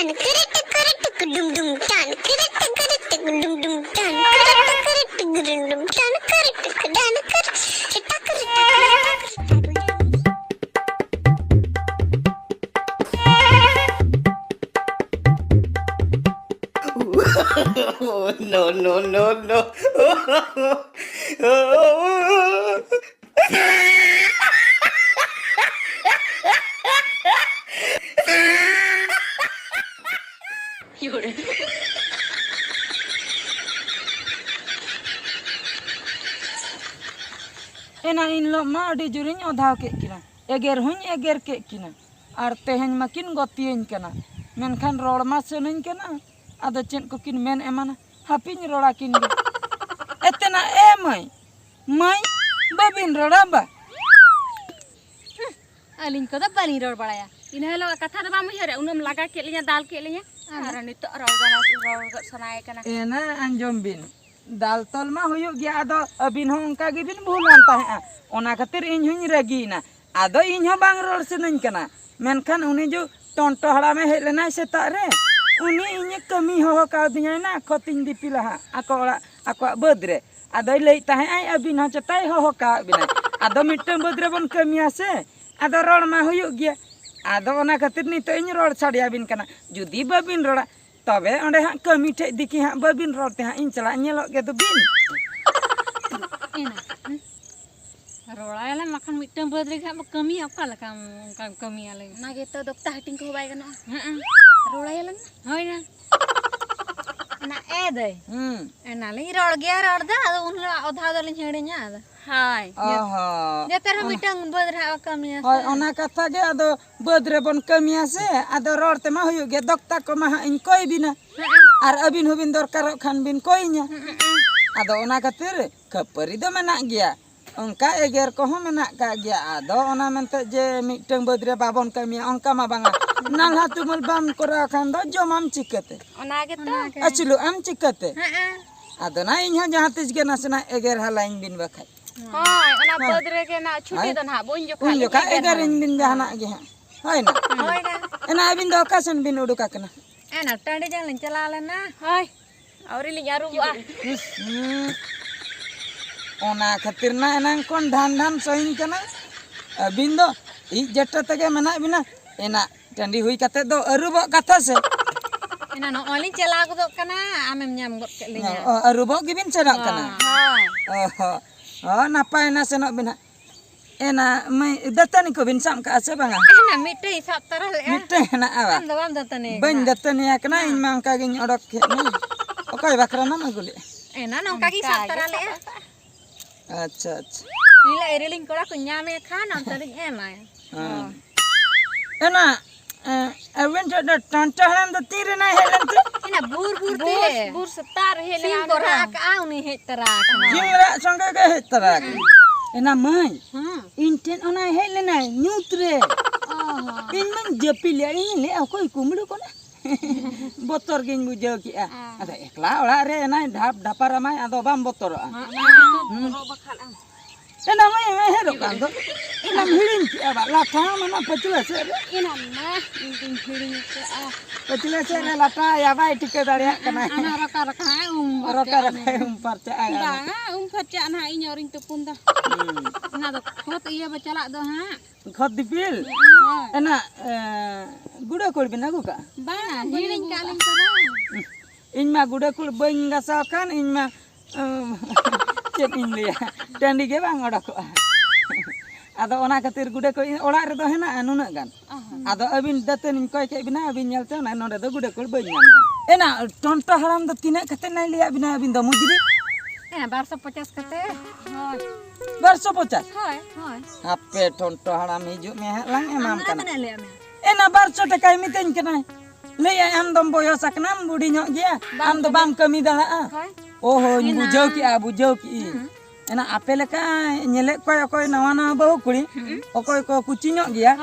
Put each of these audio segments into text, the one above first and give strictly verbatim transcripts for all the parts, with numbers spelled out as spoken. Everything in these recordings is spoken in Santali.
Tan, kere, tekere, tek, dum, dum, tan, kere, tekere, tek, dum, dum, tan, kere, tekere, tek, dum, dum, tan, kere, tek, dan, kere, tek, kere, tek, kere, tek. No, no, no, no. ᱮᱱᱟ ᱤᱱ ᱦᱤᱞᱳᱜ ᱢᱟ ᱟᱹᱰᱤ ᱡᱳᱨᱤᱧ ᱚᱫᱷᱟᱣ ᱠᱮᱫ ᱠᱤᱱᱟ, ᱮᱜᱮᱨ ᱦᱚᱸᱧ ᱮᱜᱮᱨ ᱠᱮᱫ ᱠᱤᱱᱟ, ᱟᱨ ᱛᱮᱦᱮᱧ ᱢᱟᱠᱤᱱ ᱜᱚᱛᱤᱭᱟᱹᱧ ᱠᱟᱱᱟ, ᱢᱮᱱᱠᱷᱟᱱ ᱨᱚᱲ ᱢᱟ ᱥᱟᱱᱟᱧ ᱠᱟᱱᱟ᱾ ᱟᱫᱚ ᱪᱮᱫ ᱠᱚᱠᱤᱱ ᱢᱮᱱ ᱮᱢᱟᱱᱟ, ᱦᱟᱯᱤᱧ ᱨᱚᱲ ᱟᱹᱠᱤᱱ ᱜᱮ᱾ ᱮᱛᱮᱱᱟ, ᱮ ᱢᱟᱹᱭ, ᱢᱟᱹᱭ, ᱵᱟᱹᱵᱤᱱ ᱨᱚᱲᱟ ᱵᱟ? ᱟᱹᱞᱤᱧ ᱠᱚᱫᱚ ᱵᱟᱹᱞᱤᱧ ᱨᱚᱲ ᱵᱟᱲᱟᱭᱟ᱾ ᱤᱱᱟᱹ ᱦᱤᱞᱳᱜ ᱠᱟᱛᱷᱟ ᱫᱚ ᱵᱟᱢ ᱩᱭᱦᱟᱹᱨᱟ? ᱩᱱᱟᱹᱜ ᱮᱢ ᱞᱟᱜᱟ ᱠᱮᱫ ᱞᱤᱧᱟ, ᱫᱟᱞ ᱠᱮᱫ ᱞᱤᱧᱟ, ᱟᱨ ᱱᱤᱛᱚᱜ ᱨᱚᱲ ᱜᱟᱱᱚᱜ, ᱨᱚᱲ ᱜᱚᱫ ᱥᱟᱱᱟᱭᱮ ᱠᱟᱱᱟ᱾ ᱮᱱᱟ ᱟᱸᱡᱚᱢ ᱵᱤᱱ, ᱫᱟᱞ ᱛᱚᱞ ᱢᱟ ᱦᱩᱭᱩᱜ ᱜᱮᱭᱟ, ᱟᱫᱚ ᱟᱹᱵᱤᱱ ᱦᱚᱸ ᱚᱱᱠᱟ ᱜᱮᱵᱤᱱ ᱵᱷᱩᱞᱟᱱ ᱛᱟᱦᱮᱸᱫᱼᱟ, ᱚᱱᱟ ᱠᱷᱟᱹᱛᱤᱨ ᱤᱧ ᱦᱚᱸᱧ ᱨᱟᱹᱜᱤᱭᱮᱱᱟ᱾ ᱟᱫᱚ ᱤᱧ ᱦᱚᱸ ᱵᱟᱝ ᱨᱚᱲ ᱥᱟᱱᱟᱧ ᱠᱟᱱᱟ, ᱢᱮᱱᱠᱷᱟᱱ ᱩᱱᱤ ᱡᱚ ᱴᱚᱱᱴᱚ ᱦᱟᱲᱟᱢᱮ ᱦᱮᱡ ᱞᱮᱱᱟᱭ ᱥᱮᱛᱟᱜ ᱨᱮ, ᱩᱱᱤ ᱤᱧᱮ ᱠᱟᱹᱢᱤ ᱦᱚᱦᱚ ᱠᱟᱣᱫᱤᱧᱟᱭ ᱱᱟ, ᱠᱷᱚᱛᱤᱧ ᱫᱤᱯᱤᱞᱟ ᱦᱟᱸᱜ ᱟᱠᱚ ᱚᱲᱟᱜ, ᱟᱠᱚᱣᱟᱜ ᱵᱟᱹᱫᱽ ᱨᱮ᱾ ᱟᱫᱚᱭ ᱞᱟᱹᱭᱮᱫ ᱛᱟᱦᱮᱸᱫ ᱟᱭ, ᱟᱹᱵᱤᱱ ᱦᱚᱸ ᱪᱮᱛᱟᱭ ᱦᱚᱦᱚ ᱠᱟᱣᱟᱫ ᱵᱤᱱᱟ᱾ ᱟᱫᱚ ᱢᱤᱫᱴᱟᱝ ᱵᱟᱹᱫᱽ ᱨᱮᱵᱚᱱ ᱠᱟᱹᱢᱤᱭᱟ ᱥᱮ, ᱟᱫᱚ ᱨᱚᱲ ᱢᱟ ᱦᱩᱭᱩᱜ ᱜᱮᱭᱟ᱾ ᱟᱫᱚ ᱚᱱᱟ ᱠᱷᱟᱹᱛᱤᱨ ᱱᱤᱛᱚᱜ ᱤᱧ ᱨᱚᱲ ᱥᱟᱰᱮᱭᱟᱵᱤᱱ ᱠᱟᱱᱟ, ᱡᱩᱫᱤ ᱵᱟᱹᱵᱤᱱ ᱨᱚᱲᱟ, ᱛᱚᱵᱮ ᱚᱸᱰᱮ ᱦᱟᱸᱜ ᱠᱟᱹᱢᱤ ᱴᱷᱮᱡ ᱫᱤᱠᱤ ᱦᱟᱸᱜ ᱵᱟᱹᱵᱤᱱ ᱨᱚᱲ ᱛᱮ ᱦᱟᱸᱜ ᱤᱧ ᱪᱟᱞᱟᱜ ᱧᱮᱞᱚᱜ ᱜᱮ ᱫᱚᱵᱤᱱ᱾ ᱮᱱᱟ, ᱦᱩᱸ? ᱨᱚᱲᱟᱭᱟᱞᱟᱝ ᱵᱟᱠᱷᱟᱱ ᱢᱤᱫᱴᱟᱝ ᱵᱟᱹᱫᱽ ᱨᱮᱜᱮ ᱦᱟᱸᱜ ᱵᱚ ᱠᱟᱹᱢᱤᱭᱟ, ᱚᱠᱟ ᱞᱮᱠᱟᱢ ᱚᱱᱠᱟᱢ ᱠᱟᱹᱢᱤᱭᱟᱞᱮ? ᱚᱱᱟ ᱜᱮᱛᱚ ᱫᱚᱠᱛᱟ ᱦᱟᱹᱴᱤᱧ ᱠᱚᱦᱚᱸ ᱵᱟᱭ ᱜᱟᱱᱚᱜᱼᱟ᱾ ᱦᱮᱸ᱾ ᱨᱚᱲᱟᱭᱟᱞᱟᱝ᱾ ᱦᱳᱭ ᱱᱟ᱾ ᱚᱱᱟ ᱮ ᱫᱟᱹᱭ᱾ ᱦᱩᱸ᱾ ᱮᱱᱟᱞᱤᱧ ᱨᱚᱲ ᱜᱮᱭᱟ ᱨᱚᱲ ᱫᱚ, ᱟᱫᱚ ᱩᱱ ᱦᱤᱞᱳᱜ ᱚᱫᱷᱟ ᱫᱚᱞᱤᱧ ᱦᱤᱲᱤᱧᱟ ᱟᱫᱚ᱾ ᱦᱳᱭ᱾ ᱚ ᱦᱚᱸ᱾ ᱡᱚᱛᱚ ᱨᱮᱦᱚᱸ ᱚᱱᱟ ᱢᱤᱫᱴᱟᱝ ᱵᱟᱹᱫᱽ ᱨᱮ ᱦᱟᱸᱜ ᱠᱟᱹᱢᱤᱭᱟ ᱦᱳᱭ, ᱥᱮ᱾ ᱚᱱᱟ ᱠᱟᱛᱷᱟ ᱜᱮ ᱟᱫᱚ ᱵᱟᱹᱫᱽ ᱨᱮᱵᱚᱱ ᱠᱟᱹᱢᱤᱭᱟ ᱥᱮ, ᱟᱫᱚ ᱨᱚᱲ ᱛᱮᱢᱟ ᱦᱩᱭᱩᱜ ᱜᱮ, ᱫᱚᱠᱛᱟ ᱠᱚᱢᱟ ᱦᱟᱸᱜ ᱤᱧ ᱠᱚᱭ ᱵᱤᱱᱟ᱾ ᱦᱮᱸ᱾ ᱟᱨ ᱟᱹᱵᱤᱱ ᱦᱚᱸᱵᱤᱱ ᱫᱚᱨᱠᱟᱨᱚᱜ ᱠᱷᱟᱱ ᱵᱤᱱ ᱠᱚᱭᱤᱧᱟ᱾ ᱦᱮᱸ᱾ ᱟᱫᱚ ᱚᱱᱟ ᱠᱷᱟᱹᱛᱤᱨ ᱠᱷᱟᱹᱯᱟᱹᱨᱤ ᱫᱚ ᱢᱮᱱᱟᱜ ᱜᱮᱭᱟ, ᱚᱱᱠᱟ ᱮᱜᱮᱨ ᱠᱚᱦᱚᱸ ᱢᱮᱱᱟᱜ ᱠᱟᱜ ᱜᱮᱭᱟ᱾ ᱟᱫᱚ ᱚᱱᱟ ᱢᱮᱱᱛᱮ ᱡᱮ ᱢᱤᱫᱴᱟᱝ ᱵᱟᱹᱫᱽ ᱨᱮ ᱵᱟᱵᱚᱱ ᱠᱟᱹᱢᱤᱭᱟ, ᱚᱱᱠᱟ ᱢᱟ ᱵᱟᱝᱟ᱾ ᱱᱟᱞᱦᱟ ᱛᱩᱢᱟᱹᱞ ᱵᱟᱢ ᱠᱚᱨᱟᱣ ᱠᱷᱟᱱ ᱫᱚ ᱡᱚᱢᱟᱢ ᱪᱤᱠᱟᱹᱛᱮ? ᱚᱱᱟ ᱜᱮᱛᱚ᱾ ᱚᱱᱟ ᱜᱮ᱾ ᱟᱹᱥᱩᱞᱚᱜ ᱟᱢ ᱪᱤᱠᱟᱹᱛᱮ? ᱦᱮᱸ᱾ ᱟᱫᱚ ᱱᱟ ᱤᱧ ᱦᱚᱸ ᱡᱟᱦᱟᱸ ᱛᱤᱥ ᱜᱮ ᱱᱟᱥᱮᱱᱟᱜ ᱮᱜᱮᱨ ᱦᱟᱞᱟᱧ ᱵᱤᱱ ᱵᱟᱠᱷᱟᱡ᱾ ᱦᱳᱭ, ᱚᱱᱟ ᱦᱳᱭ᱾ ᱵᱟᱹᱫᱽ ᱨᱮᱜᱮ ᱱᱟᱜ ᱪᱷᱩᱴᱤ ᱦᱳᱭ᱾ ᱫᱚ ᱱᱟᱦᱟᱜ ᱵᱟᱹᱧ ᱡᱚᱠᱷᱚᱱ ᱩᱱ ᱜᱮ ᱡᱚᱠᱷᱟᱡ ᱮᱜᱮᱨ ᱮᱜᱮᱨ ᱦᱟᱞᱟᱝ᱾ ᱤᱧ ᱵᱤᱱ ᱦᱳᱭ᱾ ᱡᱟᱦᱟᱱᱟᱜ ᱜᱮ ᱦᱟᱸᱜ᱾ ᱦᱳᱭ ᱱᱟ᱾ ᱦᱳᱭ ᱱᱟ᱾ ᱮᱱᱟ ᱟᱹᱵᱤᱱ ᱫᱚ ᱚᱠᱟ ᱥᱮᱱ ᱵᱤᱱ ᱩᱰᱩᱠ ᱟᱠᱟᱱᱟ? ᱮᱱᱟ ᱴᱟᱺᱰᱤ ᱡᱟᱝ ᱞᱤᱧ ᱪᱟᱞᱟᱣ ᱞᱮᱱᱟ᱾ ᱦᱳᱭ, ᱟᱹᱣᱨᱤ ᱞᱤᱧ ᱟᱹᱨᱩᱵᱚᱜᱼᱟ᱾ ᱦᱩᱸ᱾ ᱚᱱᱟ ᱠᱷᱟᱹᱛᱤᱨ ᱱᱟ ᱮᱱᱟᱝ ᱠᱷᱚᱱ ᱰᱷᱟᱱ ᱰᱷᱟᱱ ᱥᱚᱭᱤᱧ ᱠᱟᱱᱟ᱾ ᱟᱹᱵᱤᱱ ᱫᱚ ᱤᱡ ᱡᱟᱹᱴᱟᱹ ᱛᱮᱜᱮ ᱢᱮᱱᱟᱜ ᱵᱤᱱᱟ᱾ ᱮᱱᱟ ᱴᱟᱺᱰᱤ ᱦᱩᱭ ᱠᱟᱛᱮ ᱫᱚ ᱟᱹᱨᱩᱵᱚᱜ ᱠᱟᱛᱷᱟ ᱥᱮ? ᱮᱱᱟ ᱱᱚᱜᱼᱚᱭ ᱞᱤᱧ ᱪᱟᱞᱟᱣ ᱜᱚᱫᱚᱜ ᱠᱟᱱᱟ, ᱟᱢᱮᱢ ᱧᱟᱢ ᱜᱚᱫ ᱠᱮᱫ ᱞᱤᱧᱟ᱾ ᱚ, ᱟᱹᱨᱩᱵᱚᱜ ᱜᱮᱵᱤᱱ ᱥᱮᱱᱚᱜ ᱠᱟᱱᱟ? ᱦᱳᱭ᱾ ᱚ ᱦᱚᱸ᱾ ᱚ, ᱱᱟᱯᱟᱭ ᱮᱱᱟ, ᱥᱮᱱᱚᱜ ᱵᱤᱱ ᱦᱟᱸᱜ᱾ ᱮᱱᱟ ᱢᱟᱹᱭ, ᱫᱟᱹᱛᱟᱹᱱᱤ ᱠᱚᱵᱤᱱ ᱥᱟᱵ ᱠᱟᱜᱼᱟ ᱥᱮ ᱵᱟᱝᱟ? ᱮᱱᱟ ᱢᱤᱫᱴᱟᱝ ᱤᱧ ᱥᱟᱵ ᱛᱟᱨᱟ ᱞᱮᱜᱼᱟ᱾ ᱢᱤᱫᱴᱟᱝ ᱦᱮᱱᱟᱜᱼᱟ ᱵᱟ? ᱟᱢ ᱫᱚ ᱵᱟᱢ ᱫᱟᱹᱛᱟᱹᱱᱤ ᱵᱟᱹᱧ ᱟᱠᱟᱱᱟ᱾ ᱫᱟᱹᱛᱟᱹᱱᱤ ᱟᱠᱟᱱᱟ, ᱦᱮᱸ᱾ ᱤᱧ ᱢᱟ ᱚᱱᱠᱟ ᱜᱤᱧ ᱚᱰᱚᱠ ᱠᱮᱫ ᱢᱟ᱾ ᱚᱠᱚᱭ ᱵᱟᱠᱷᱨᱟ ᱱᱟᱢ ᱟᱹᱜᱩ ᱞᱮᱜᱼᱟ? ᱮᱱᱟ ᱱᱚᱝᱠᱟ ᱜᱤᱧ ᱥᱟᱵ ᱚᱱᱠᱟ ᱜᱮ ᱛᱟᱨᱟ ᱥᱟᱵ ᱞᱮᱜᱼᱟ᱾ ᱠᱟᱜᱼᱟ᱾ ᱟᱪᱪᱷᱟ, ᱟᱪᱪᱷᱟ᱾ ᱤᱧ ᱞᱟᱹᱭ ᱨᱮᱞᱤᱧ ᱠᱚᱲᱟ ᱠᱚ ᱧᱟᱢᱮ ᱠᱷᱟᱱ ᱚᱱᱛᱮ ᱞᱤᱧ ᱮᱢᱟᱭᱟ᱾ ᱦᱮᱸ᱾ ᱮᱱᱟ, ᱮ, ᱟᱹᱵᱤᱱ ᱴᱷᱮᱱ ᱫᱚ ᱴᱟᱱᱴᱟ ᱦᱟᱲᱟᱢ ᱫᱚ ᱛᱤ ᱨᱮᱱᱟᱭ ᱦᱮᱡ ᱞᱮᱱ ᱛᱮ? ᱮᱱᱟ ᱵᱷᱳᱨ ᱵᱷᱳᱨ ᱛᱮ᱾ ᱵᱷᱳᱨ, ᱵᱷᱳᱨ ᱥᱮᱛᱟᱜ ᱨᱮ ᱦᱮᱡ ᱥᱤᱢ ᱞᱮᱱᱟ ᱠᱚ ᱩᱱᱤ ᱨᱟᱜ ᱫᱚ᱾ ᱠᱟᱜᱼᱟ, ᱩᱱᱤ ᱦᱮᱡ ᱛᱚᱨᱟ ᱟᱠᱟᱱᱟ᱾ ᱥᱤᱢ ᱨᱟᱜ ᱥᱚᱸᱜᱮ ᱜᱮ ᱦᱮᱡ ᱛᱚᱨᱟ ᱟᱠᱟᱱᱟ᱾ ᱦᱮᱸ᱾ ᱮᱱᱟ ᱢᱟᱹᱭ, ᱦᱮᱸ᱾ ᱤᱧ ᱴᱷᱮᱱ ᱚᱱᱟᱭ ᱦᱮᱡ ᱞᱮᱱᱟᱭ ᱧᱩᱛ ᱨᱮ᱾ ᱚ ᱦᱚᱸ᱾ ᱤᱧ ᱢᱟᱧ ᱡᱟᱹᱯᱤᱫ ᱞᱮᱜᱼᱟ, ᱤᱧ ᱞᱟᱹᱭᱮᱜᱼᱟ, ᱚᱠᱚᱭ ᱠᱩᱢᱵᱽᱲᱩ ᱠᱟᱱᱟ? ᱵᱚᱛᱚᱨ ᱜᱤᱧ ᱵᱩᱡᱷᱟᱹᱣ ᱠᱮᱜᱼᱟ᱾ ᱦᱮᱸ᱾ ᱟᱫᱚ ᱮᱠᱞᱟ ᱚᱲᱟᱜ ᱨᱮ ᱮᱱᱟᱭ ᱰᱷᱟᱯ ᱰᱷᱟᱯᱟᱨ ᱟᱢᱟᱭ, ᱟᱫᱚ ᱵᱟᱢ ᱵᱚᱛᱚᱨᱚᱜᱼᱟ᱾ ᱦᱮᱸ, ᱚᱱᱟ ᱜᱮᱛᱚ ᱦᱩᱸ᱾ ᱵᱚᱛᱚᱨᱚᱜ ᱵᱟᱠᱷᱟᱱ ᱟᱢ᱾ ᱮᱱᱟ ᱢᱟᱭ ᱦᱮᱨᱚᱜ ᱠᱟᱱ ᱫᱚ᱾ ᱮᱱᱟᱢ ᱦᱤᱲᱤᱧ ᱠᱮᱜᱼᱟ ᱵᱟ, ᱞᱟᱴᱷᱟ ᱢᱟᱱᱟ ᱯᱟᱹᱪᱷᱞᱟᱹ ᱥᱮᱫ ᱨᱮ᱾ ᱮᱱᱟ ᱢᱟ ᱤᱧ ᱫᱩᱧ ᱦᱤᱲᱤᱧ ᱠᱮᱜᱼᱟ᱾ ᱯᱟᱹᱪᱷᱞᱟᱹ ᱥᱮᱫ ᱨᱮ ᱞᱟᱴᱷᱟᱭᱟ, ᱵᱟᱭ ᱴᱷᱤᱠᱟᱹ ᱫᱟᱲᱮᱭᱟᱜ ᱠᱟᱱᱟ᱾ ᱚᱱᱟ ᱨᱟᱠᱟ ᱨᱟᱠᱟ ᱩᱢ ᱨᱚᱠᱟ ᱯᱷᱟᱨᱪᱟᱜ ᱨᱟᱠᱟᱭ ᱢᱮ᱾ ᱩᱢ ᱯᱷᱟᱨᱪᱟᱜᱼᱟ᱾ ᱵᱟᱝᱟ, ᱩᱢ ᱯᱷᱟᱨᱪᱟᱜ ᱱᱟᱦᱟᱜ ᱤᱧ ᱟᱹᱣᱨᱤᱧ ᱛᱩᱯᱩᱱ ᱫᱚ᱾ ᱦᱩᱸ᱾ ᱚᱱᱟ ᱫᱚ ᱠᱷᱚᱛ ᱤᱭᱟᱹ ᱵᱚ ᱪᱟᱞᱟᱜ ᱫᱚ ᱦᱟᱸᱜ᱾ ᱠᱷᱚᱛ ᱫᱤᱯᱤᱞ? ᱦᱳᱭ᱾ ᱮᱱᱟ, ᱮ, ᱜᱩᱰᱟᱹ ᱠᱷᱳᱲ ᱵᱤᱱ ᱟᱹᱜᱩ ᱠᱟᱜᱼᱟ? ᱵᱟᱝᱟ, ᱦᱤᱲᱤᱧ ᱠᱟᱜᱼᱟ ᱞᱤᱧ ᱛᱚᱵᱮ᱾ ᱤᱧ ᱢᱟ ᱜᱩᱰᱟᱹ ᱠᱷᱳᱲ ᱵᱟᱹᱧ ᱜᱟᱥᱟᱣ ᱠᱷᱟᱱ, ᱤᱧ ᱢᱟ, ᱩᱸ, ᱪᱮᱫ ᱤᱧ ᱞᱟᱹᱭᱟ, ᱴᱟᱺᱰᱤ ᱜᱮ ᱵᱟᱝ ᱚᱰᱚᱠᱚᱜᱼᱟ᱾ ᱟᱫᱚ ᱚᱱᱟ ᱠᱷᱟᱹᱛᱤᱨ ᱜᱩᱰᱟᱹ ᱠᱷᱳᱲ ᱚᱲᱟᱜ ᱨᱮᱫᱚ ᱦᱮᱱᱟᱜᱼᱟ ᱱᱩᱱᱟᱹᱜ ᱜᱟᱱ᱾ ᱚ ᱦᱚᱸ᱾ ᱟᱫᱚ ᱟᱹᱵᱤᱱ ᱫᱟᱹᱛᱟᱹᱱᱤᱧ ᱠᱚᱭ ᱠᱮᱫ ᱵᱤᱱᱟ, ᱟᱹᱵᱤᱱ ᱧᱮᱞᱛᱮ ᱚᱱᱟ ᱱᱚᱰᱮ ᱫᱚ ᱜᱩᱰᱟᱹ ᱠᱷᱳᱲ ᱵᱟᱹᱧ ᱧᱟᱢᱮᱜᱼᱟ᱾ ᱮᱱᱟ ᱴᱚᱱᱴᱚ ᱦᱟᱲᱟᱢ ᱫᱚ ᱛᱤᱱᱟᱹᱜ ᱠᱟᱛᱮ ᱱᱟᱭ ᱞᱟᱹᱭᱟᱫ ᱵᱤᱱᱟ ᱟᱹᱵᱤᱱ ᱫᱚ ᱢᱩᱡᱽᱨᱤ? ᱦᱮᱸ, ᱵᱟᱨᱥᱚ ᱯᱚᱪᱟᱥ ᱠᱟᱛᱮ᱾ ᱦᱳᱭ᱾ ᱵᱟᱨᱥᱚ ᱯᱚᱪᱟᱥ? ᱦᱳᱭ, ᱦᱳᱭ᱾ ᱦᱟᱯᱮ, ᱴᱚᱱᱴᱚ ᱦᱟᱲᱟᱢ ᱦᱤᱡᱩᱜ ᱢᱮ ᱦᱟᱸᱜ, ᱞᱟᱝ ᱮᱢᱟᱢ ᱟᱢ ᱫᱚ ᱠᱟᱱᱟ᱾ ᱛᱤᱱᱟᱹᱜ ᱞᱟᱹᱭᱟᱫ ᱢᱮᱭᱟ? ᱮᱱᱟ ᱵᱟᱨᱥᱚ ᱴᱟᱠᱟᱭ ᱢᱤᱛᱟᱹᱧ ᱠᱟᱱᱟᱭ᱾ ᱞᱟᱹᱭᱟᱭ, "ᱟᱢ ᱫᱚᱢ ᱵᱚᱭᱚᱥ ᱟᱠᱟᱱᱟᱢ, ᱵᱩᱰᱷᱤ ᱧᱚᱜ ᱜᱮᱭᱟ, ᱵᱟᱢ ᱟᱢ ᱫᱚ ᱠᱟᱹᱢᱤ-" ᱵᱟᱢ ᱠᱟᱹᱢᱤ ᱫᱟᱲᱮᱭᱟᱜᱼᱟ᱾" ᱦᱳᱭ᱾ ᱚ ᱦᱳᱭ, ᱮᱱᱟ᱾ ᱵᱩᱡᱷᱟᱹᱣ ᱠᱮᱜᱼᱟ, ᱵᱩᱡᱷᱟᱹᱣ ᱠᱮᱜᱼᱟᱹᱧ᱾ ᱦᱩᱸ᱾ ᱮᱱᱟ ᱟᱯᱮ ᱞᱮᱠᱟ ᱧᱮᱞᱮᱫ ᱠᱚᱣᱟ ᱚᱠᱚᱭ ᱱᱟᱣᱟ ᱱᱟᱣᱟ ᱵᱟᱹᱦᱩ ᱠᱩᱲᱤ, ᱚᱠᱚᱭ ᱠᱚ ᱠᱩᱪᱤ ᱧᱚᱜ ᱜᱮᱭᱟ,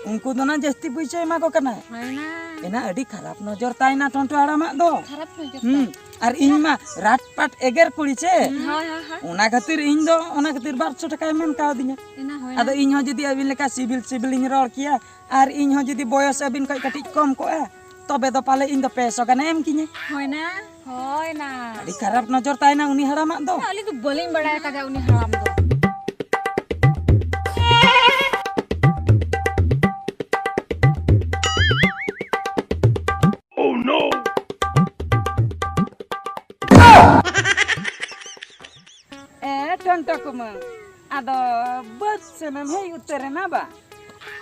ᱩᱱᱠᱩ ᱫᱚ ᱱᱟ ᱡᱟᱹᱥᱛᱤ ᱯᱩᱭᱥᱟᱹ ᱮᱢᱟ ᱠᱚ ᱠᱟᱱᱟ᱾ ᱮᱱᱟ ᱟᱹᱰᱤ ᱠᱷᱟᱨᱟᱯ ᱱᱚᱡᱚᱨ ᱛᱟᱭᱱᱟ ᱴᱷᱚᱱᱴᱷᱚ ᱦᱟᱲᱟᱢᱟᱜ ᱫᱚ᱾ ᱠᱷᱟᱨᱟᱯ ᱱᱚᱡᱚᱨ ᱦᱩᱸ᱾ ᱛᱟᱭ᱾ ᱟᱨ ᱤᱧ ᱢᱟ ᱨᱟᱴ ᱯᱟᱴ ᱮᱜᱮᱨ ᱠᱩᱲᱤ ᱪᱮ᱾ ᱦᱳᱭ, ᱦᱳᱭ, ᱦᱳᱭ᱾ ᱚᱱᱟ ᱠᱷᱟᱹᱛᱤᱨ ᱤᱧ ᱫᱚ ᱚᱱᱟ ᱠᱷᱟᱹᱛᱤᱨ ᱵᱟᱨᱥᱚ ᱴᱟᱠᱟᱭ ᱢᱮᱱ ᱠᱟᱣᱫᱤᱧᱟ᱾ ᱮᱱᱟ ᱦᱳᱭ ᱟᱫᱚ ᱱᱟ᱾ ᱤᱧ ᱦᱚᱸ ᱡᱩᱫᱤ ᱟᱹᱵᱤᱱ ᱞᱮᱠᱟ ᱥᱤᱵᱤᱞ ᱥᱤᱵᱤᱞᱤᱧ ᱨᱚᱲ ᱠᱮᱭᱟ ᱟᱨ ᱤᱧ ᱦᱚᱸ ᱡᱩᱫᱤ ᱵᱚᱭᱚᱥ ᱟᱹᱵᱤᱱ ᱠᱷᱚᱱ ᱠᱟᱹᱴᱤᱡ ᱠᱚᱢ ᱠᱚᱜᱼᱟ, ᱛᱚᱵᱮ ᱫᱚ ᱯᱟᱞᱮ ᱤᱧ ᱫᱚ ᱯᱮ ᱥᱚ ᱜᱟᱱᱮ ᱮᱢ ᱠᱤᱧᱟᱹ᱾ ᱦᱳᱭ ᱱᱟ᱾ ᱦᱳᱭ ᱱᱟ᱾ ᱟᱹᱰᱤ ᱠᱷᱟᱨᱟᱯ ᱱᱚᱡᱚᱨ ᱛᱟᱭᱱᱟ ᱩᱱᱤ ᱦᱟᱲᱟᱢᱟᱜ ᱫᱚ᱾ ᱟᱹᱞᱤᱧ ᱫᱚ ᱵᱟᱹᱞᱤᱧ ᱵᱟᱲᱟᱭ ᱠᱟᱫᱟ ᱩᱱᱤ ᱦᱟᱲᱟᱢ ᱫᱚ᱾ ᱮ ᱴᱚᱱᱴᱚ ᱠᱩᱢᱟᱹᱝ, ᱟᱫᱚ ᱵᱟᱹᱫᱽ ᱥᱮᱱᱮᱢ ᱦᱮᱡ ᱩᱛᱟᱹᱨᱮᱱᱟ ᱵᱟ?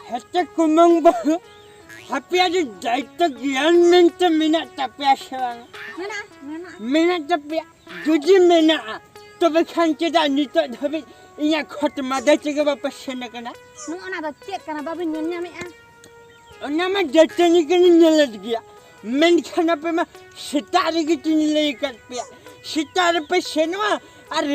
ᱦᱮᱸᱪᱮ ᱠᱩᱢᱟᱹᱝ ᱵᱟᱹᱦᱩ, ᱟᱯᱮᱭᱟᱜ ᱫᱚ ᱫᱟᱭᱤᱛᱛᱚ ᱜᱮᱭᱟᱱ ᱢᱮᱱᱛᱮ ᱢᱮᱱᱟᱜ ᱛᱟᱯᱮᱭᱟ ᱥᱮ ᱵᱟᱝ? ᱢᱮᱱᱟᱜᱼᱟ, ᱢᱮᱱᱟᱜᱼᱟ᱾ ᱢᱮᱱᱟᱜ ᱛᱟᱯᱮᱭᱟ? ᱡᱩᱫᱤ ᱢᱮᱱᱟᱜᱼᱟ, ᱛᱚᱵᱮ ᱠᱷᱟᱱ ᱪᱮᱫᱟᱜ ᱱᱤᱛᱚᱜ ᱫᱷᱟᱹᱵᱤᱡ ᱤᱧᱟᱹᱜ ᱠᱷᱚᱛ ᱢᱟᱫᱮ ᱛᱮᱜᱮ ᱵᱟᱯᱮ ᱥᱮᱱ ᱟᱠᱟᱱᱟ? ᱱᱚᱜᱼᱚ ᱱᱟ ᱫᱚ ᱪᱮᱫ ᱠᱟᱱᱟ ᱵᱟᱵᱤᱱ ᱧᱮᱞ ᱧᱟᱢᱮᱫᱼᱟ? ᱚᱱᱟ ᱢᱟ ᱫᱟᱹᱛᱟᱹᱱᱤ ᱠᱟᱹᱱᱤᱧ ᱧᱮᱞᱮᱫ ᱜᱮᱭᱟ, ᱢᱮᱱᱠᱷᱟᱱ ᱟᱯᱮ ᱢᱟ ᱥᱮᱛᱟᱜ ᱨᱮᱜᱮ ᱛᱚᱧ ᱞᱟᱹᱭ ᱟᱠᱟᱫ ᱯᱮᱭᱟ, ᱥᱮᱛᱟᱜ ᱨᱮᱯᱮ ᱥᱮᱱᱚᱜᱼᱟ ᱟᱨ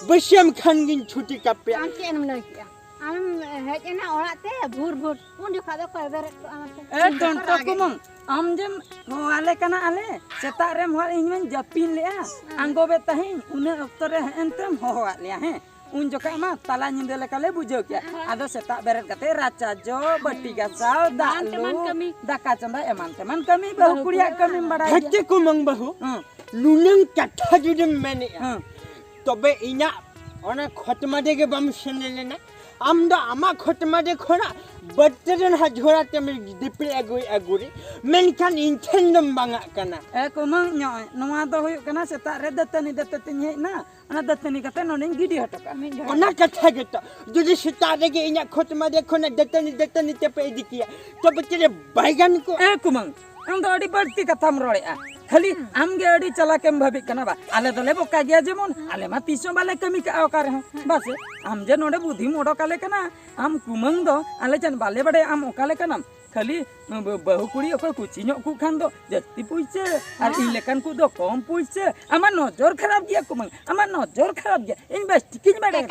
ᱵᱟᱹᱥᱭᱟᱹᱢ ᱠᱷᱟᱱ ᱜᱤᱧ ᱪᱷᱩᱴᱤ ᱠᱟᱯᱮᱭᱟ᱾ ᱟᱢ ᱪᱮᱫ ᱮᱢ ᱞᱟᱹᱭ ᱠᱮᱜᱼᱟ? ᱟᱢᱮᱢ ᱦᱮᱡ ᱮᱱᱟ ᱚᱲᱟᱜ ᱛᱮ ᱵᱷᱳᱨ ᱵᱷᱳᱨ, ᱩᱱ ᱡᱚᱠᱷᱟ ᱫᱚ ᱚᱠᱚᱭ ᱵᱮᱨᱮᱫ ᱠᱚᱜᱼᱟ ᱢᱟᱥᱮ? ᱮ ᱤᱧ ᱫᱚᱠᱚ ᱴᱚᱱᱴᱚ ᱨᱟᱜᱮᱫ ᱠᱩᱢᱟᱹᱝ, ᱟᱢ ᱡᱮᱢ ᱦᱚᱦᱚᱣᱟᱞᱮ ᱠᱟᱱᱟ ᱟᱞᱮ, ᱥᱮᱛᱟᱜ ᱨᱮᱢ ᱦᱚᱦᱚ, ᱤᱧ ᱢᱟᱧ ᱡᱟᱹᱯᱤᱫ ᱞᱮᱜᱼᱟ, ᱦᱮᱸ᱾ ᱟᱸᱜᱚᱵᱮᱫ ᱛᱟᱦᱮᱸᱧ, ᱩᱱᱟᱹᱜ ᱚᱠᱛᱚ ᱨᱮ ᱦᱮᱡ ᱮᱱᱛᱮᱢ ᱦᱚᱦᱚᱣᱟᱫ ᱞᱮᱭᱟ, ᱦᱮᱸ? ᱩᱱ ᱡᱚᱠᱷᱟ ᱢᱟ ᱛᱟᱞᱟ ᱧᱤᱫᱟᱹ ᱞᱮᱠᱟᱞᱮ ᱵᱩᱡᱷᱟᱹᱣ ᱠᱮᱜᱼᱟ᱾ ᱦᱮᱸ᱾ ᱟᱫᱚ ᱥᱮᱛᱟᱜ ᱵᱮᱨᱮᱫ ᱠᱟᱛᱮ ᱨᱟᱪᱟ ᱡᱚᱜ, ᱵᱟᱹᱴᱤ ᱜᱟᱥᱟᱣ, ᱫᱟᱜ ᱮᱢᱟᱱ ᱞᱩ, ᱛᱮᱢᱟᱱ ᱠᱟᱹᱢᱤ᱾ ᱫᱟᱠᱟ ᱪᱚᱸᱫᱟ, ᱮᱢᱟᱱ ᱛᱮᱢᱟᱱ ᱠᱟᱹᱢᱤ ᱵᱟᱹᱦᱩ ᱵᱟᱹᱦᱩ ᱠᱩᱲᱤᱭᱟᱜ ᱠᱩᱲᱤᱭᱟᱜ ᱠᱟᱹᱢᱤᱢ ᱵᱟᱲᱟᱭ ᱜᱮᱭᱟ᱾ ᱦᱮᱸᱪᱮ ᱠᱩᱢᱟᱹᱝ ᱵᱟᱹᱦᱩ, ᱦᱮᱸ᱾ ᱱᱩᱱᱟᱹᱝ ᱠᱟᱛᱷᱟ ᱡᱩᱫᱤᱢ ᱢᱮᱱᱮᱜᱼᱟ, ᱦᱮᱸ᱾ ᱛᱚᱵᱮ ᱤᱧᱟᱹᱜ ᱚᱱᱟ ᱠᱷᱚᱛ ᱢᱟᱫᱮ ᱜᱮ ᱵᱟᱢ ᱥᱮᱱ ᱞᱮᱱᱟ? ᱟᱢ ᱫᱚ ᱟᱢᱟᱜ ᱠᱷᱚᱛ ᱢᱟᱫᱮ ᱠᱷᱚᱱᱟᱜ ᱵᱟᱹᱫᱽ ᱨᱮᱱ ᱦᱟᱡᱷᱚᱲᱟ ᱛᱮᱢ ᱫᱤᱯᱤᱞ ᱟᱹᱜᱩᱭᱮᱫ ᱟᱹᱜᱩᱨᱤ, ᱢᱮᱱᱠᱷᱟᱱ ᱤᱧ ᱴᱷᱮᱱ ᱫᱚᱢ ᱵᱟᱝᱟᱜ ᱠᱟᱱᱟ᱾ ᱮ ᱠᱩᱢᱟᱹᱝ ᱧᱚᱜ, ᱱᱚᱣᱟ ᱫᱚ ᱦᱩᱭᱩᱜ ᱠᱟᱱᱟ ᱥᱮᱛᱟᱜ ᱨᱮ ᱫᱟᱹᱛᱟᱹᱱᱤ ᱫᱟᱹᱛᱟᱹᱛᱤᱧ ᱦᱮᱡ ᱮᱱᱟ, ᱚᱱᱟ ᱫᱟᱹᱛᱟᱹᱱᱤ ᱠᱟᱛᱮ ᱱᱚᱰᱮᱧ ᱜᱤᱰᱤ ᱦᱚᱴᱚ ᱠᱟᱜᱼᱟ᱾ ᱢᱤᱫ ᱡᱚᱦᱟᱨ᱾ ᱚᱱᱟ ᱠᱟᱛᱷᱟ ᱜᱮᱛᱚ, ᱡᱩᱫᱤ ᱥᱮᱛᱟᱜ ᱨᱮᱜᱮ ᱤᱧᱟᱹᱜ ᱠᱷᱚᱛ ᱢᱟᱫᱮ ᱠᱷᱚᱱᱟᱜ ᱫᱟᱹᱛᱟᱹᱱᱤ ᱫᱟᱹᱛᱟᱹᱱᱤ ᱛᱮᱯᱮ ᱤᱫᱤ ᱠᱮᱭᱟ, ᱛᱚᱵᱮ ᱪᱮᱫ ᱵᱟᱭ ᱜᱟᱱ ᱠᱚᱜᱼᱟ? ᱮ ᱠᱩᱢᱟᱹᱝ, ᱟᱢ ᱫᱚ ᱟᱹᱰᱤ ᱵᱟᱹᱲᱛᱤ ᱠᱟᱛᱷᱟᱢ ᱨᱚᱲᱮᱜᱼᱟ᱾ ᱠᱷᱟᱹᱞᱤ ᱦᱩᱸ᱾ ᱟᱢ ᱜᱮ ᱟᱹᱰᱤ ᱪᱟᱞᱟᱠᱮᱢ ᱵᱷᱟᱵᱤᱜ ᱠᱟᱱᱟ ᱵᱟ? ᱟᱞᱮ ᱫᱚᱞᱮ ᱵᱚᱠᱟ ᱜᱮᱭᱟ ᱡᱮᱢᱚᱱ, ᱟᱞᱮ ᱢᱟ ᱛᱤᱥ ᱦᱚᱸ ᱵᱟᱞᱮ ᱠᱟᱹᱢᱤ ᱠᱟᱜᱼᱟ ᱚᱠᱟ ᱨᱮᱦᱚᱸ᱾ ᱦᱩᱸ᱾ ᱵᱟᱥᱮ, ᱟᱢ ᱡᱮ ᱱᱚᱰᱮ ᱵᱩᱫᱷᱤᱢ ᱚᱰᱚᱠ ᱟᱞᱮ ᱠᱟᱱᱟ, ᱟᱢ ᱠᱩᱢᱟᱹᱝ ᱫᱚ ᱟᱞᱮ ᱪᱮᱫ ᱵᱟᱞᱮ ᱵᱟᱲᱟᱭᱟ ᱟᱢ ᱚᱠᱟ ᱞᱮᱠᱟᱱᱟᱢ? ᱠᱷᱟᱹᱞᱤ ᱵᱟᱹ-, ᱵᱟᱹᱦᱩ ᱠᱩᱲᱤ ᱚᱠᱚᱭ ᱠᱩᱪᱤ ᱧᱚᱜ ᱠᱚ ᱠᱷᱟᱱ ᱫᱚ ᱡᱟᱹᱥᱛᱤ ᱯᱩᱭᱥᱟᱹ, ᱟᱨ ᱤᱧ ᱞᱮᱠᱟᱱ ᱠᱚ ᱫᱚ ᱠᱚᱢ ᱯᱩᱭᱥᱟᱹ᱾ ᱟᱢᱟᱜ ᱱᱚᱡᱚᱨ ᱠᱷᱟᱨᱟᱯ ᱜᱮᱭᱟ ᱠᱚ ᱢᱟᱹᱭ, ᱟᱢᱟᱜ ᱱᱚᱡᱚᱨ ᱠᱷᱟᱨᱟᱯ ᱜᱮᱭᱟ᱾ ᱤᱧ ᱵᱮᱥ ᱴᱷᱤᱠᱤᱧ ᱵᱟᱲᱟᱭᱟ᱾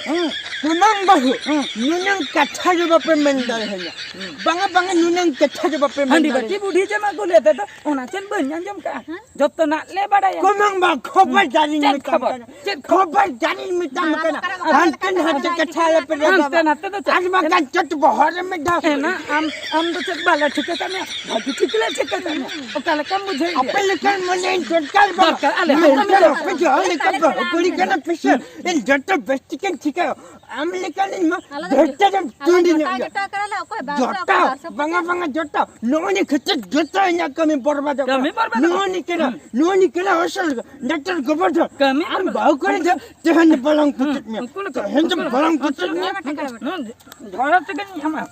ᱦᱮᱸ᱾ ᱠᱩᱱᱟᱹᱝ ᱵᱟᱹᱦᱩ, ᱦᱮᱸ᱾ ᱱᱩᱱᱟᱹᱝ ᱠᱟᱛᱷᱟ ᱜᱮ ᱵᱟᱯᱮ ᱢᱮᱱ ᱫᱟᱲᱮᱭᱟᱹᱧᱟ᱾ ᱦᱮᱸ᱾ ᱵᱟᱝᱟ, ᱵᱟᱝᱟ, ᱱᱩᱱᱟᱹᱝ ᱠᱟᱛᱷᱟ ᱜᱮ ᱵᱟᱯᱮ ᱢᱮᱱ ᱦᱟᱺᱰᱤ ᱵᱟᱹᱴᱤ ᱫᱟᱲᱮᱭᱟᱹᱧᱟ᱾ ᱵᱩᱰᱷᱤ ᱡᱟᱢᱟ ᱠᱚ ᱞᱟᱹᱭ ᱛᱮᱫᱚ ᱚᱱᱟ ᱪᱮᱫ ᱵᱟᱹᱧ ᱟᱸᱡᱚᱢ ᱠᱟᱜᱼᱟ? ᱦᱮᱸ? ᱡᱚᱛᱚᱱᱟᱜ ᱞᱮ ᱵᱟᱲᱟᱭᱟ᱾ ᱠᱩᱱᱟᱹᱝ ᱵᱟ, ᱠᱷᱚᱵᱚᱨ ᱦᱩᱸ᱾ ᱡᱟᱹᱱᱤᱧ ᱪᱮᱫ ᱢᱮᱛᱟᱢ ᱠᱷᱚᱵᱚᱨ? ᱠᱟᱱᱟ᱾ ᱪᱮᱫ ᱠᱷᱚᱵᱚᱨ? ᱠᱷᱚᱵᱚᱨ ᱡᱟᱹᱱᱤᱧ ᱢᱮᱛᱟᱢ ᱠᱟᱱᱟ᱾ ᱦᱟᱱᱛᱮ ᱱᱟᱛᱮ ᱠᱟᱛᱷᱟ ᱟᱞᱚᱯᱮ ᱞᱟᱹᱭᱟ᱾ ᱦᱟᱱᱛᱮ ᱱᱟᱛᱮ ᱫᱚ ᱪᱮᱫ? ᱟᱨ ᱵᱟᱝᱠᱷᱟᱱ ᱪᱚᱴ ᱵᱚᱦᱚᱜ ᱨᱮ ᱢᱤᱫ ᱫᱷᱟᱣ᱾ ᱮᱱᱟ ᱟᱢ, ᱟᱢ ᱫᱚ ᱪᱮᱫ ᱵᱟᱞᱮ ᱴᱷᱤᱠᱟᱹ ᱠᱟᱜ ᱢᱮᱭᱟ? ᱵᱷᱟᱹᱜᱤ ᱴᱷᱤᱠ ᱞᱮ ᱴᱷᱤᱠᱟᱹ ᱠᱟᱜ ᱢᱮᱭᱟ᱾ ᱚᱠᱟ ᱞᱮᱠᱟᱢ ᱵᱩᱡᱷᱟᱹᱣ ᱜᱮᱭᱟ? ᱟᱯᱮ ᱞᱮᱠᱟᱱ ᱢᱟᱱᱮ ᱫᱚᱨᱠᱟᱨ ᱵᱟᱝ᱾ ᱫᱚᱨᱠᱟᱨ, ᱟᱞᱮ ᱦᱚᱸ ᱢᱮᱱᱠᱷᱟᱱ ᱠᱟᱹᱢᱤ ᱟᱯᱮ ᱡᱟᱦᱟᱸ ᱞᱮᱠᱟ ᱵᱟᱹᱦᱩ ᱠᱩᱲᱤ ᱠᱟᱱᱟ ᱯᱮ ᱥᱮ, ᱤᱧ ᱡᱚᱛᱚ ᱵᱮᱥ ᱴᱷᱤᱠᱟᱹᱧ ᱴᱷᱤᱠᱟᱹᱭᱟ᱾ ᱟᱢ ᱞᱮᱠᱟᱱᱤᱧ ᱢᱟ ᱟᱞᱮ ᱫᱚ ᱰᱷᱮᱨᱴᱟ ᱨᱮᱢ ᱟᱞᱮ ᱴᱩᱸᱰᱤ ᱡᱚᱴᱟ ᱧᱚᱜ ᱜᱮᱭᱟ᱾ ᱜᱮᱴᱟ ᱠᱟᱱᱟᱞᱮ, ᱚᱠᱚᱭ ᱵᱟᱨ ᱥᱚ, ᱡᱚᱴᱟ, ᱵᱟᱨ ᱥᱚ ᱵᱟᱝᱟ, ᱯᱚᱧᱪᱟᱥ᱾ ᱵᱟᱝᱟ, ᱡᱚᱴᱟ᱾ ᱱᱚᱜᱼᱚ ᱱᱤᱭᱟᱹ ᱠᱷᱟᱹᱛᱤᱨ ᱡᱚᱛᱚ ᱤᱧᱟᱹᱜ ᱠᱟᱹᱢᱤ ᱵᱚᱨᱵᱟᱫᱚᱜ ᱠᱟᱹᱢᱤ ᱠᱟᱱᱟ᱾ ᱵᱚᱨᱵᱟᱫᱚᱜ ᱱᱚᱜᱼᱚ ᱠᱟᱱᱟ᱾ ᱱᱤᱭᱟᱹ ᱠᱟᱱᱟ, ᱦᱩᱸ᱾ ᱱᱚᱜᱼᱚ ᱱᱤᱭᱟᱹ ᱠᱟᱱᱟ ᱟᱥᱚᱞ ᱰᱟᱠᱛᱟᱨ ᱜᱚᱵᱚᱨᱫᱷᱚᱱ᱾ ᱠᱟᱹᱢᱤ ᱟᱢ ᱵᱚᱨᱵᱟᱫᱚᱜ ᱵᱟᱹᱦᱩ ᱠᱚᱨᱮ ᱫᱚ ᱛᱮᱦᱮᱧ ᱫᱚ ᱵᱟᱞᱟᱝ ᱦᱩᱸ᱾ ᱯᱩᱪᱩᱡ ᱢᱮᱭᱟ᱾ ᱩᱱᱠᱩ ᱞᱮᱠᱟ ᱛᱮᱦᱮᱧ ᱫᱚ ᱩᱱᱠᱩ ᱵᱟᱞᱟᱝ ᱞᱮᱠᱟ ᱯᱩᱪᱩᱡ ᱢᱮᱭᱟ᱾ ᱱᱚᱣᱟ ᱡᱷᱚᱲᱟ ᱛᱮᱜᱮᱧ ᱧᱟᱢᱟ᱾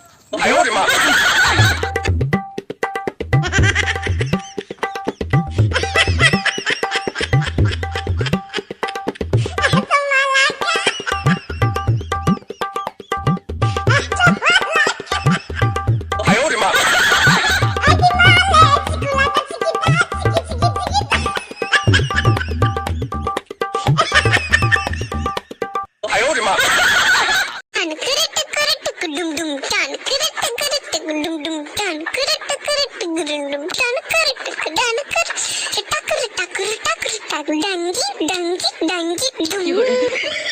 Tan kiri tikiri tiki dum dum, tan kiri tikiri tiki dum dum, tan kiri tikiri tiki dum dum, tan kiri tiki dan kiri, tak kiri tak kiri tak kiri tak, danji danji danji dum.